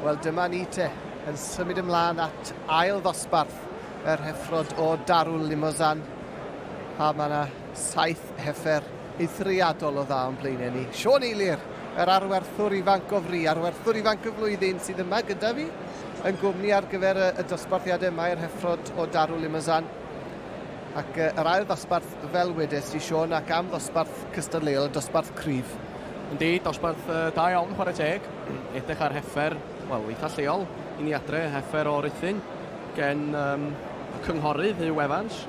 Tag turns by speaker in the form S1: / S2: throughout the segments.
S1: Wel, dyma ni te, yn symud ymlaen at ail ddosbarth yr heffrod o Darw Limousin. A mae yna saith heffer eithriadol o dda o'n blaenau ni. Siôn Eilir, yr arwerthwr ifanc o fri, arwerthwr ifanc y flwyddyn sydd yma gyda fi yn gwmni ar gyfer y, y dosbarthiadau yma i'r heffrod o Darw Limousin. Ac yr ail ddosbarth, fel wedes i Siôn, ac am ddosbarth cystadleuol, y dosbarth cryf.
S2: Yndi, dosbarth da iawn, chwarae teg. Edrych ar heffer, wel, eitha lleol i ni adre, heffer o Ruthun, gen um, y cynghorydd Huw Evans.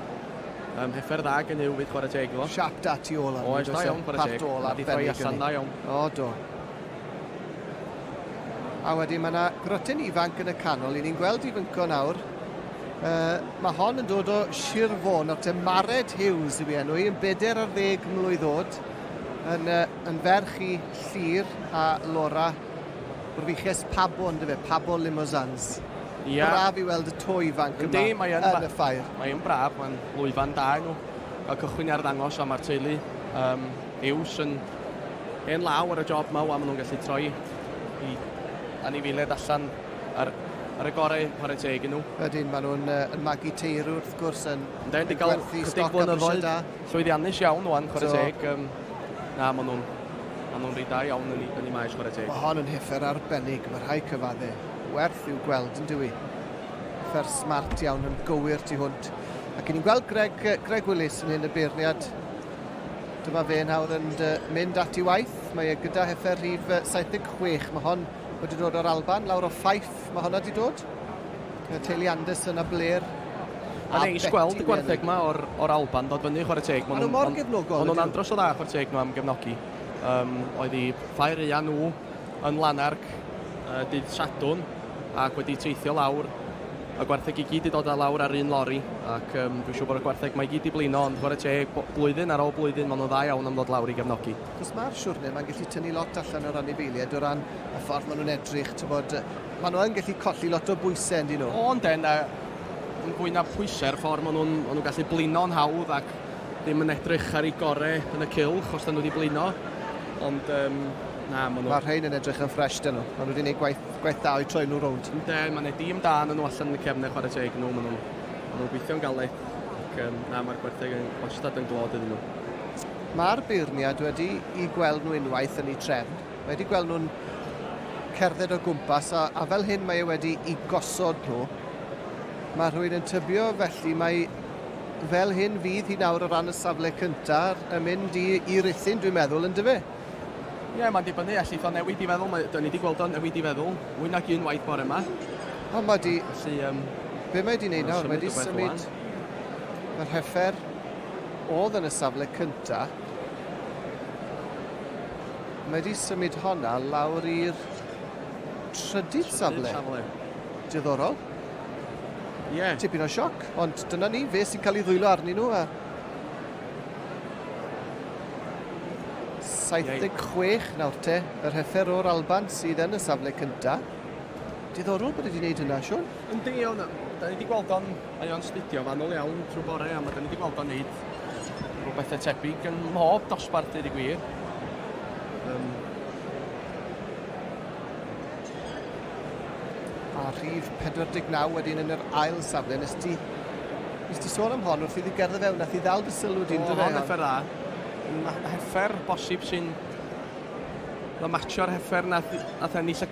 S2: Um, heffer dda gen Huw fyd chwarae teg iddo.
S1: Siap da tu ôl arni.
S2: Oes, da iawn, chwarae teg.
S1: Part ôl
S2: arbennig. Allan da iawn.
S1: O, do. A wedyn mae yna grotyn ifanc yn y canol. I ni'n gweld i fynco nawr. Uh, mae hon yn dod o Sir Fôn, nawr te Mared Hughes yw ei enw hi, yn bedair ar ddeg mlwydd oed, yn, uh, yn ferch i Llyr a Laura Rfiches Pabo, yn dyfe, Pabo Limousins.
S2: Ia.
S1: Braf i weld y to ifanc yma
S2: Yndi, mae yn,
S1: yn y ffair.
S2: Mae yn braf, mae'n lwyfan da i nhw gael cychwyn ar ddangos a mae'r teulu um, Hughes yn hen law ar y job 'ma wan, maen nhw'n gallu troi i anifeiliaid allan ar, ar y gorau, chwarae teg i nhw.
S1: Ydyn, maen nhw'n uh, yn magu teirw wrth gwrs yn,
S2: Yndyn,
S1: yn gwerthu stoc a prisiau da.
S2: Llwyddiannus iawn wan, chwarae so, teg. Um, na, maen nhw'n maen nhw'n reit da iawn yn, yn ei maes, chwarae teg.
S1: Mae hon yn heffer arbennig, mae rhai cyfadde. Werth i'w gweld yn dywi. Heffer smart iawn yn gywir tu hwnt. Ac ni'n gweld Greg, Greg Willis yn hyn y beirniad Dyma fe nawr yn mynd at ei waith. Mae e gyda heffer rhif 76. Mae hon wedi dod o'r Alban, lawr o Fife mae honna wedi dod. Y teulu Anderson a Blair.
S2: Mae'n neis gweld y gwartheg yma o'r, or Alban dod fyny, chwarae teg.
S1: Maen nhw mor gefnogol.
S2: Maen nhw'n andros o dda, chwarae teg, nhw am gefnogi. Um, oedd i ffair eia nhw yn Lanark uh, dydd Sadwrn ac wedi teithio lawr y gwartheg i gyd 'di dod â lawr ar un lori ac um, dwi'n siŵr bod y gwartheg mae i gyd 'di blino ond chwarae teg blwyddyn ar ôl blwyddyn maen nhw'n dda iawn am ddod lawr i gefnogi.
S1: Cos mae'r siwrne mae'n gallu tynnu lot allan o'r anifeiliaid o ran y ffordd maen nhw'n edrych, ti'n bod, maen nhw yn gallu colli lot o bwysau yndyn nhw.
S2: O ynden, a yn fwy na pwysau'r ffordd maen nhw'n maen nhw'n gallu blino'n hawdd ac ddim yn edrych ar ei gore yn y cylch os da nhw wedi blino. Ond um, na, maen nhw...
S1: Mae'r rhain yn edrych yn ffresh dyn nhw. Maen nhw wedi gwneud gwaith Gwaith da o'u troi nhw rownd.
S2: Ynde, mae 'na dîm da arnyn nhw allan yn y cefn chwarae teg nhw, maen nhw'n ma nhw gweithio'n galed ac um, na, mae'r gwartheg yn wastad yn glod iddyn nhw.
S1: Mae'r beirniad wedi i gweld nhw unwaith yn eu trefn. Mae wedi gweld nhw'n cerdded o gwmpas a, a fel hyn mae e wedi i gosod nhw. Mae rhywun yn tybio felly mae fel hyn fydd hi nawr o ran y safle cyntaf yn mynd i, i Ruthun dwi'n meddwl yn dyfe?
S2: Ie, mae'n dibynnu, allith o newid i feddwl, mae, da ni wedi gweld o'n newid i feddwl, mwy nag un waith bore yma.
S1: O, mae di...
S2: Felly, um,
S1: Be mae di wneud nawr? Mae di symud yr heffer oedd yn y safle cynta. Mae di symud honna lawr i'r trydydd safle.
S2: safle.
S1: Diddorol.
S2: Ie. Yeah.
S1: Tipyn o sioc, ond dyna ni, fe sy'n cael ei ddwylo arnyn nhw a 76 nawr te, yr heffer o'r Alban sydd yn y safle cynta. Diddorol bod wedi gwneud hynna, Siôn.
S2: Yndi, ond da ni wedi gweld o'n, mae o'n studio fanwl iawn trwy bore, a mae da ni wedi gweld o'n neud rhywbeth tebyg yn mhob dosbarth, dweud y gwir. Um,
S1: A rhif 49 wedyn yn yr ail safle. Nes ti, nes ti sôn am hon wrth iddi gerdded fewn, nath i ddal dy sylw di'n
S2: dyfe? Hon heffer dda. Heffer bosib sy'n matcho'r heffer nath, nath ennill y,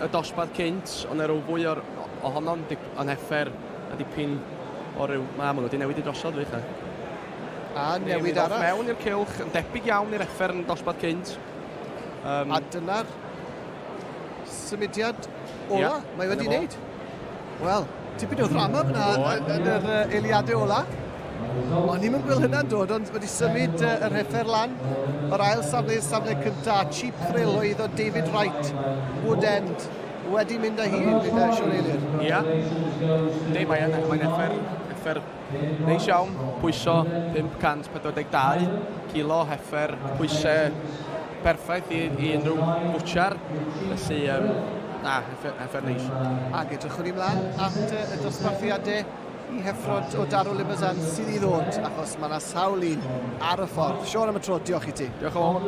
S2: y dosbarth cynt, ond er fwy o'r, ohono'n yn heffer a dipyn o ryw... Ma, maen nhw wedi newid i drosodd fyd,
S1: A newid arall.
S2: Mewn i'r cylch, yn debyg iawn i'r heffer yn dosbarth cynt.
S1: Um, a dyna'r symudiad ola yeah, mae wedi wneud. Wel, tipyn o ddrama fyna yn yr eiliadau ola. O'n i'n gweld hynna'n dod, ond wedi symud yr heffer lan o'r ail safle i'r safle cyntaf. Cheap thrill oedd o David Wright, Wood End, wedi mynd â hi, gyda Siôn Eilir.
S2: Ia. Yndi, mae'n mae heffer, heffer neis iawn, pwyso 542 kilo, heffer pwysau perffaith i, i unrhyw bwtsiar. Felly, um, na, heffer, heffer neis.
S1: Ac edrychwn ni mlaen at y dosbarthiadau i heffrod o Daro Limousin sydd i ddod, achos mae yna sawl un ar y ffordd. Siôn am y tro, diolch i ti.
S2: Diolch yn fawr.